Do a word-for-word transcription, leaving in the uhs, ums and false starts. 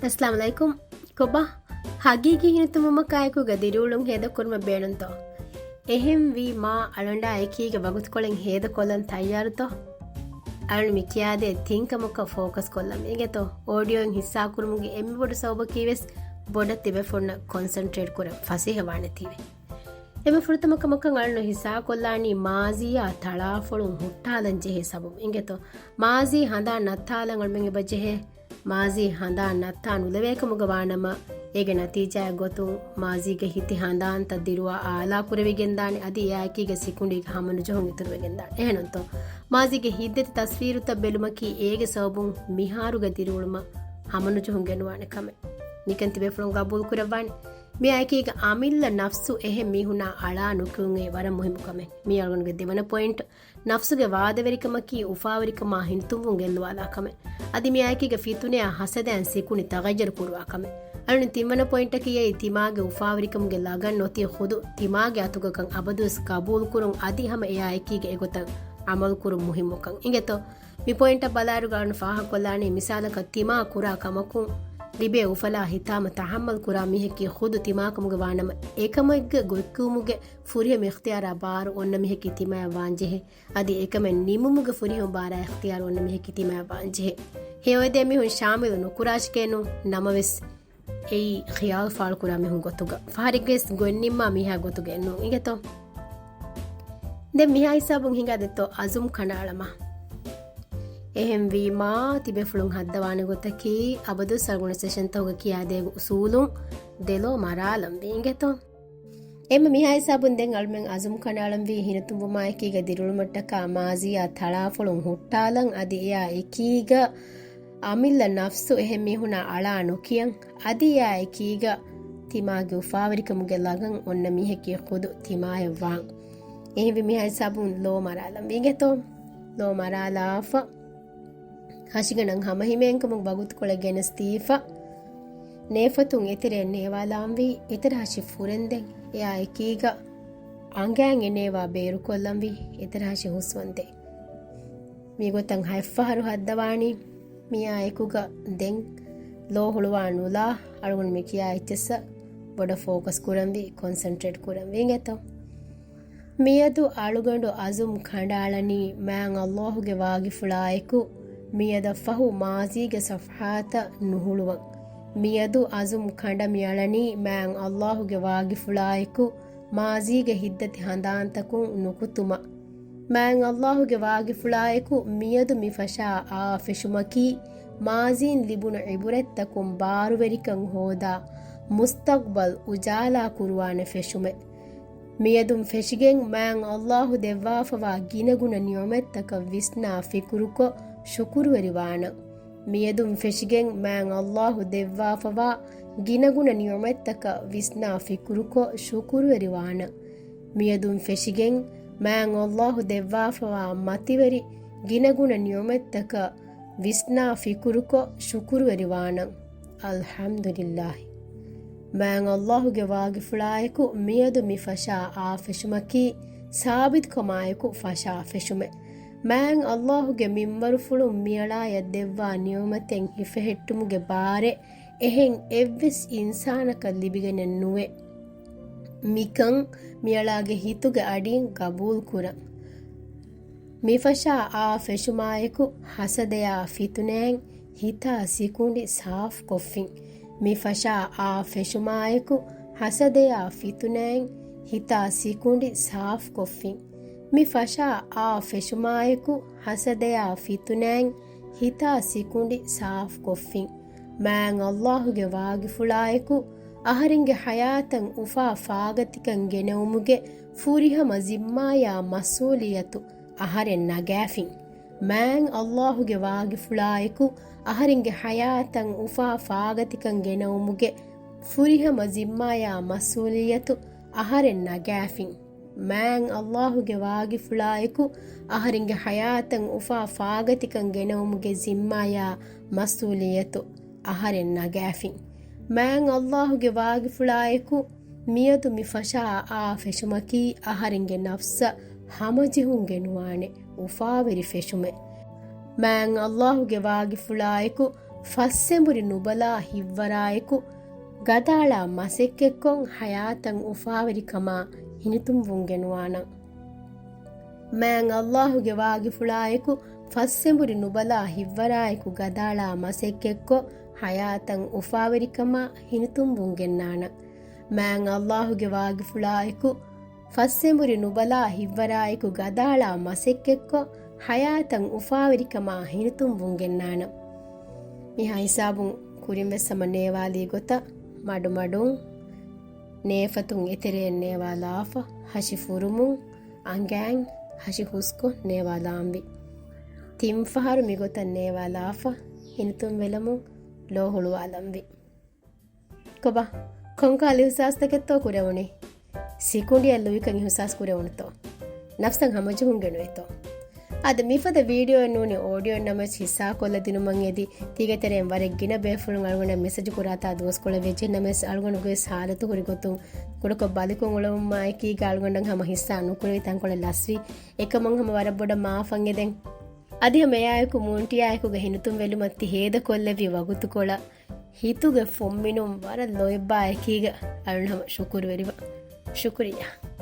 އައްސަލާމު ޢަލައިކުމް. ކޮބާ؟ ހަގީގީ ހިނިތުންވުމަކާއެކު ގަދަރުވުމަށް ހޭދަކުރުމަށް ބޭނުންތޯ؟ އެހެންވީމާ އަޅުގަނޑާ އެކީގަ ވަގުތުކޮޅެއް ހޭދަކޮށްލަން ތައްޔާރުތޯ؟ އަޅުން މި ކިޔާދޭ ތިން ކަމަކަށް ފޯކަސް ކޮށްލަން އިނގޭތޯ؟ އޯޑިއޯއިން ހިއްސާކުރުމުގެ އެންމެ ބޮޑު ސަބަބަކީވެސް ބޮޑަށް ތިބޭފުޅުންނަށް ކޮންސަންޓްރޭޓް ކުރަން ފަސޭހަވާނެތީވެ. އެންމެ ފުރަތަމަ ކަމަކަށް އަޅުން ހިއްސާކޮށްލާނީ މާޒީއާ ތަޅާފޮޅުން ހުއްޓާލަން ޖެހޭ ސަބަބު އިނގޭތޯ؟ މާޒީ ހަނދާން ނައްތާލަން އަޅުމެން އެބަ ޖެހޭ. މާޒީ ހަނދާން ނައްތާ ނުލެވޭކަމުގަ ވާނަމަ، އޭގެ ނަތީޖާއެއް ގޮތުން މާޒީގެ ހިތި ހަނދާންތައް ދިރުވާ އާލާކުރެވިގެންދާނެ، އަދި އެއާއެކީގަ ސިކުނޑީގެ ހަމަނުޖެހުން އިތުރުވެގެންދާނެ. އެހެނުންތޯ؟ މާޒީގެ ހިތްދަތި ތަސްވީރުތައް ބެލުމަކީ އޭގެ ސަބަބުން މިހާރުގަ ދިރިއުޅުމަށް ހަމަނުޖެހުން ގެނުވާނެ ކަމެއް. ނިކަން ތިބޭފުޅުން ގަބޫލުކުރައްވާނެ. މިއާއެކީގަ އަމިއްލަ ނަފްސު އެހެން މީހުނާ އަޅާ ނުކިޔުން އެއީ ވަރަށް މުހިއްމު ކަމެއް. މީ އަޅުގަނޑުގެ ދެވަނަ ޕޮއިންޓް. ނަފްސުގެ ވާދަވެރިކަމަކީ އުފާވެރިކަމާ ހިނިތުންވުން ގެއްލުވާލާ ކަމެއް. އަދި މިއާއެކީގަ ފިތުނައާ ހަސަދައިން ސިކުނޑި ތަޣައްޔަރު ކުރުވާ ކަމެއް. އަޅުން ތިންވަނަ ޕޮއިންޓަކީ އެއީ ތިމާގެ އުފާވެރިކަމުގެ ލަގަން އޮތީ ޚުދު ތިމާގެ އަތުގަކަން އަބަދުވެސް ގަބޫލުކުރުން އަދި ހަމަ އެއާއެކީގަ އެގޮތަށް އަމަލުކުރުން މުހިއްމުކަން. އިނގޭތޯ؟ މި ޕޮއިންޓަށް ބަލާއިރުގަ އަޅުން ފާހަގަކޮށްލާނީ މިސާލަކަށް ތިމާ ކުރާ ކަމަކުން ލިބޭ އުފަލާ ހިތާމަ ތަޙައްމަލް ކުރާ މީހަކީ ޚުދު ތިމާކަމުގަ ވާނަމަ، އެކަމެއްގެ ގޮތްކިޔުމުގެ ފުރިހަމަ އިޚްތިޔާރާ ބާރު އޮންނަ މީހަކީ ތިމާޔަށް ވާންޖެހޭ. އަދި އެކަމެއް ނިމުމުގެ ފުރިހަމަ ބާރާ އިޚްތިޔާރު އޮންނަ މީހަކީ ތިމާޔަށް ވާންޖެހޭ. ހެޔޮއެދޭ މީހުން ޝާމިލު ނުކުރާށިކޭނު، ނަމަވެސް އެއީ ޚިޔާލު ފާޅުކުރާ މީހުން ގޮތުގަ، ފަހަރެއްގެވެސް ގޮތް ނިންމާ މީހާ ގޮތުގައެއް ނޫން އިނގޭތޯ؟ ދެން މިހާ ހިސާބުން ހިނގާދެއްތޯ އަޒުމް ކަނޑައަޅަމާ. އެހެންވީމާ، ތިބޭފުޅުން ހައްދަވާނެ ގޮތަކީ، އަބަދުވެސް އަޅުގަނޑު ސެޝަންތަކުގަ ކިޔާދޭ އުސޫލުން ދެލޯ މަރާލަންވީ އިނގޭތޯ؟ އެހެންވީމަ މިހާ ހިސާބުން ދެން އަޅުމެން އަޒުމް ކަނޑައަޅަންވީ ހިނިތުންވުމާއެކީގަ ދިރިއުޅުމަށްޓަކާ މާޒީއާ ތަޅާފޮޅުން ހުއްޓާލަން އަދި އެއާ އެކީގަ އަމިއްލަ ނަފްސު އެހެން މީހުނާ އަޅާ ނުކިޔަން އަދި އެއާ އެކީގަ ތިމާގެ އުފާވެރިކަމުގެ ލަގަން އޮންނަ މީހަކީ ޚުދު ތިމާޔަށް ވާން. އެހެންވީ މިހާ ހިސާބުން ލޯ މަރާލަންވީ އިނގޭތޯ؟ ލޯ މަރާލާފަ. ހަށިގަނޑަށް ހަމަހިމޭންކަމުގެ ވަގުތުކޮޅެއް ގެނެސްދީފަ، ނޭފަތުން އެތެރެއަށް ނޭވާލާންވީ، އެތެރެ ހަށި ފުރެންދެން އެއާ އެކީގަ އަނގައިން އެ ނޭވާ ބޭރުކޮށްލަންވީ، އެތެރެ ހަށި ހުސްވަންދެން. މިގޮތަށް ހަތްފަހަރު ހައްދަވާނީ. މިއާ އެކުގަ ދެން ލޯ ހުޅުވާ ނުލާ އަޅުގަނޑު މި ކިޔާ އެއްޗިއްސަށް ބޮޑަށް ފޯކަސް ކުރަންވީ، ކޮންސަންޓްރޭޓް ކުރަންވީ އިނގޭތޯ؟ މިއަދު އަޅުގަނޑު އަޒުމް ކަނޑައަޅަނީ މާތް ﷲ ގެ ވާގިފުޅާއެކު މިއަދަށް ފަހު މާޒީގެ ޞަފްޙާތަށް ނުހުޅުވަން. މިއަދު އަޒުމް ކަނޑަ މިއަޅަނީ މާތް ﷲ ގެ ވާގިފުޅާއެކު މާޒީގެ ހިތްދަތި ހަނދާންތަކުން ނުކުތުމަށް. މާތް ﷲ ގެ ވާގިފުޅާއެކު މިއަދު މި ފަށާ އާ ފެށުމަކީ، މާޒީން ލިބުނު ޢިބުރަތްތަކުން ބާރުވެރިކަން ހޯދާ، މުސްތަޤްބަލް އުޖާލާ ކުރުވާނެ ފެށުމެއް. މިއަދުން ފެށިގެން މާތް ﷲ ދެއްވާފަވާ ގިނަގުނަ ނިޢުމަތްތަކަށް ވިސްނާ ފިކުރުކޮށް ޝުކުރުވެރިވާނަން. މިއަދުން ފެށިގެން މާތް ﷲ ދެއްވާފަވާ ގިނަގުނަ ނިޢުމަތްތަކަށް ވިސްނާ ފިކުރުކޮށް ޝުކުރުވެރިވާނަން. މިއަދުން ފެށިގެން މާތް ﷲ ދެއްވާފަވާ މަތިވެރި ގިނަގުނަ ނިޢުމަތްތަކަށް ވިސްނާ ފިކުރުކޮށް ޝުކުރުވެރިވާނަން. އަލްޙަމްދުލިއްލާހި. މާތް ﷲ ގެ ވާގިފުޅާއެކު މިއަދު މި ފަށާ އާ ފެށުމަކީ، ސާބިތުކަމާއެކު ފަށާ ފެށުމެއް. މާތް ﷲ ގެ މިންވަރުފުޅުން މިއަޅާޔަށް ދެއްވާ ނިޢުމަތެއް ހިފެހެއްޓުމުގެ ބާރެއް އެހެން އެއްވެސް އިންސާނަކަށް ލިބިގެނެއް ނުވޭ. މިކަން މިއަޅާގެ ހިތުގެ އަޑިން ގަބޫލުކުރަން. މިފަށާ އާ ފެށުމާއެކު ހަސަދަޔާ ފިތުނައިން ހިތާ ސިކުނޑި ސާފުކޮށްފިން. މިފަށާ އާ ފެށުމާއެކު ހަސަދަޔާ ފިތުނައިން ހިތާ ސިކުނޑި ސާފުކޮށްފިން. މިފަށާ އާ ފެށުމާއެކު ހަސަދަޔާ ފިތުނައިން ހިތާ ސިކުނޑި ސާފުކޮށްފިން. މާތް ﷲ ގެ ވާގިފުޅާއެކު އަހަރެންގެ ޙަޔާތަށް އުފާ ފާގަތިކަން ގެނައުމުގެ ފުރިހަމަ ޒިންމާޔާ މަސްއޫލިއްޔަތު އަހަރެން ނަގާފިން. މާތް ﷲ ގެ ވާގިފުޅާއެކު އަހަރެންގެ ޙަޔާތަށް އުފާ ފާގަތިކަން ގެނައުމުގެ ފުރިހަމަ ޒިންމާޔާ މަސްއޫލިއްޔަތު އަހަރެން ނަގާފިން. މާތް ﷲ ގެ ވާގިފުޅާއެކު އަހަރެންގެ ޙަޔާތަށް އުފާ ފާގަތިކަން ގެނައުމުގެ ޒިންމާޔާ މަސްއޫލިއްޔަތު އަހަރެން ނަގާފިން. މާތް ﷲ ގެ ވާގިފުޅާއެކު މިއަދު މި ފަށާ އާ ފެށުމަކީ އަހަރެންގެ ނަފްސަށް ހަމަޖެހުން ގެނުވާނެ އުފާވެރި ފެށުމެއް. މާތް ﷲ ގެ ވާގިފުޅާއެކު ފަސްއެނބުރި ނުބަލާ ހިތްވަރާއެކު ގަދައަޅާ މަސައްކަތްކޮށް ހަޔާތަށް އުފާވެރިކަމާ ހިނިތުންވުން ގެނުވާނަން. މާތް ﷲ ގެ ވާގިފުޅާއެކު ފަސްއެނބުރި ނުބަލާ ހިތްވަރާއެކު ގަދައަޅާ މަސައްކަތްކޮށް ހަޔާތަށް އުފާވެރިކަމާ ހިނިތުންވުން ގެންނާނަން. މާތް ﷲ ގެ ވާގިފުޅާއެކު ފަސްއެނބުރި ނުބަލާ ހިތްވަރާއެކު ގަދައަޅާ މަސައްކަތްކޮށް ހަޔާތަށް އުފާވެރިކަމާ ހިނިތުންވުން ގެންނާނަން. މިހާ ހިސާބުން ކުރިންވެސް ހަމަ ނޭވާލީ ގޮތަށް މަޑުމަޑުން، ނޭފަތުން އެތެރެއިން ނޭވާލާފަ، ހަށި ފުރުމުން، އަނގައިން ހަށި ހުސްކޮށް ނޭވާލާންވީ. ތިން ފަހަރު މިގޮތަށް ނޭވާލާފަ، ހިނިތުންވެލަމުން ލޯ ހުޅުވާލަންވީ. ކޮބާ، ކޮންކަހަލަ އިހުސާސްތަކެއްތޯ ކުރެވުނީ؟ ސިކުނޑިއަށް ލުއިކަން އިހުސާސް ކުރެވުނުތޯ؟ ނަފްސަށް ހަމަޖެހުން ގެނުވޭތޯ؟ އަދި މިފަދަ ވީޑިއޯއެއް ނޫނީ އޯޑިއޯއެއް ނަމަވެސް ހިއްސާކޮށްލަދިނުމަށް އެދި، ތީގެ ތެރެއިން ވަރަށް ގިނަ ބޭފުޅުން އަޅުގަނޑަށް މެސެޖު ކުރާތާ ދުވަސްކޮޅެއް ވެއްޖެ ނަމަވެސް، އަޅުގަނޑުގެ ހާލަތު ހުރި ގޮތުން ކުޑަކޮށް ބަލިކޮށް އުޅެވުމާ އެކީގަ އަޅުގަނޑަށް ހަމަ ހިއްސާ ނުކުރެވި ތަންކޮޅެއް ލަސްވި. އެކަމަށް ހަމަ ވަރަށް ބޮޑަށް މާފަށް އެދެން. އަދި ހަމަ އެއާއެކު މޫންޓީއާއެކުގަ ހިނިތުންވެލުމަށް ތި ހޭދަކޮށްލެއްވި ވަގުތުކޮޅަށް ހިތުގެ ފުންމިނުން ވަރަށް ލޯތްބާ އެކީގަ އަޅުން ހަމަ ޝުކުރުވެރިވަ. ޝުކުރިއްޔާ.